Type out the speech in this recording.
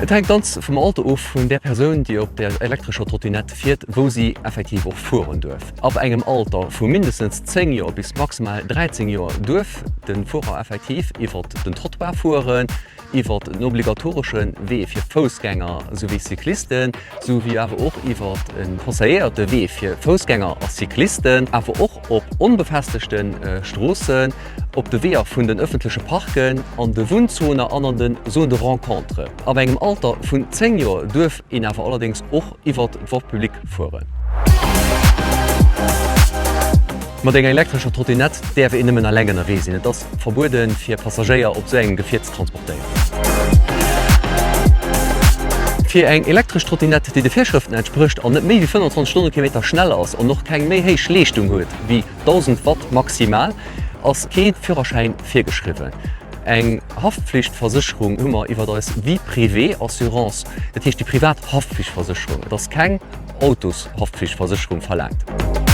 Et hänkt ganz vum Alter of vun där Persoun, déi op der elektrescher Trottinette fiert, wou si effektiv och fueren duerf. Ab engem Alter vu mindestens 10 Joer bis maximal 13 Joer duerf de Fuerer effektiv iwwert den Trottoir fueren, iwwert den obligatoresche Wee fir Foussgänger souwéi Cyclisten, souwéi awer och iwwert e conseilléierte Wee fir Foussgänger a Cyclisten, awer och op onbefestegte Stroossen, op de Weeër vun den ëffentleche Parken, an de Wunnzoner an an de Zones de rencontre. Ab engem Alter vun 10 Joer duerf een awer allerdéngs och iwwert d'Voie publique fueren. Mat enger elektrescher Trottinett däerf een nëmmen eleng ënnerwee sinn. Et ass verbueden, fir Passagéier op esou engem Gefier ze transportéieren. Fir eng elektresch Trottinett, déi de Virschrëften entsprécht an net méi wéi 25 Stonnekilometer schnell ass an och keng méi héich Leeschtung huet wéi 1.000 Watt maximal, ass kee Führerschäin virgeschriwwen. Eng Haftpflichtversécherung hu mer iwwert eis Vie privée Assurance, dat heescht déi privat Haftpflichtversécherung. Et ass keng Autoshaftpflichtversécherung verlaangt.